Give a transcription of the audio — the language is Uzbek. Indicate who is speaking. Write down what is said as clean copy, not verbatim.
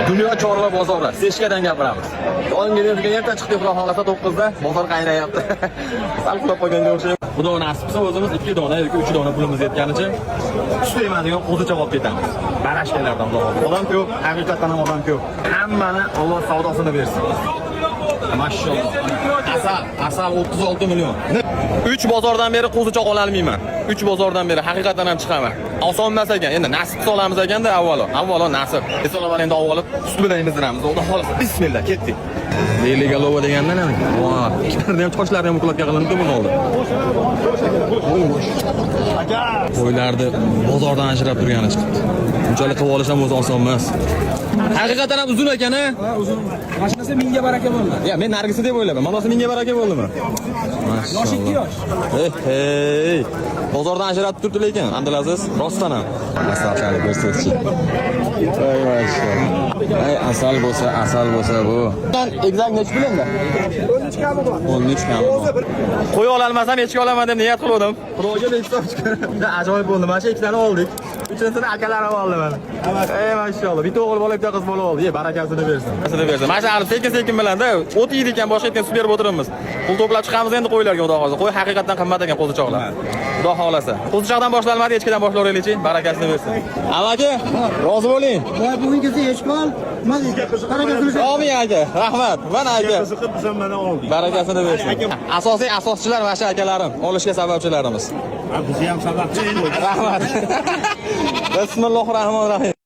Speaker 1: Dunyo chorva bozori, Seshkadan gapiramiz. Oldingi erta chiqdik, xudo xohlasa 9da bozor qaynayapti. Sal uxlab qolganga o'xshaydi. Xudo nasib qilsa, o'zimiz 2 dona yoki 3 dona pulimiz yetganicha sutlayman qo'zichoq olib ketamiz. Barashkalardan, xudo xohlasa. Odam ko'p, haqiqatan ham odam ko'p. Hammani Alloh savdosini bersin. Mashalloh. Asal, asal 36 million. 3 bozordan beri qo'zichoq ololmayman. 3 bozordan beri haqiqatan ham chiqaman. Oson emas ekan. Endi nasib qilsa olamiz ekanda avvalo. Avvalo nasib. Esalomani endi olib sut bilan emizdiramiz. Xudo xohlasa. Bismillah, ketdik. Leligalova deganda nima? Voh, ikkilarni ham sochlari ham укладка qilinibdi buni oldi. Qo'ylarni bozordan ajrab turgani chiqibdi. Bunchalik qilib olish ham o'zi oson emas. Haqiqatan ham uzun ekan, a?
Speaker 2: Uzun. Mashinasi 1000ga baraka bo'ldi.
Speaker 1: Ya, men nargisi deb o'ylayman. Manasi 1000ga baraka bo'ldimi?
Speaker 2: Yosh 2 yosh.
Speaker 1: Hey, hey. Bozordan ajratib turibdi lekin, Abdulaziz, rostdan ham. Asal qani, ko'rsatchi. Voy, mashalloh. Ay, asal bo'lsa, asal bo'lsa bu. Exact nechi pul endi?
Speaker 2: 13 kami bor.
Speaker 1: 13 kami bor. Qo'ya ololmasam, echki olaman deb niyat qilgandim. Xudoga behisob shukur. Ajoyib bo'ldi. Mana shu ikkitani oldik. Uchinchisini akalarim oldi mana. Ey, mashalloh. Bitta o'g'il bola, bitta qiz bola oldi. Ye, barakasini bersin. Barakasini bersin. Mana shu sekin-sekin bilanda o't yeydi ekan, boshqa etgan sut berib o'tiribmiz. Pul to'plab chiqamiz endi qo'ylarga, xudo xohlasa. Qo'y haqiqatdan qimmat ekan, qo'zichoqlar. Xudo xohlasa. Qo'zichoqdan boshlanmadi, echkidan boshlayveraylikchi. Barakasini bersin. Amaki, rozi bo'ling.
Speaker 3: Voy, bugungisi echki ol. Barakasini.
Speaker 1: Omin, aka. Rahmat. Mana aka.
Speaker 4: Qiziqib biz ham mana oldik.
Speaker 1: Barakasini bersin. Asosiy asoschilar mana shu akalarim, olishga sababchilarimiz.
Speaker 4: Bizni ham sababchi endi.
Speaker 1: Rahmat. Bismillahir rohmanir rohim.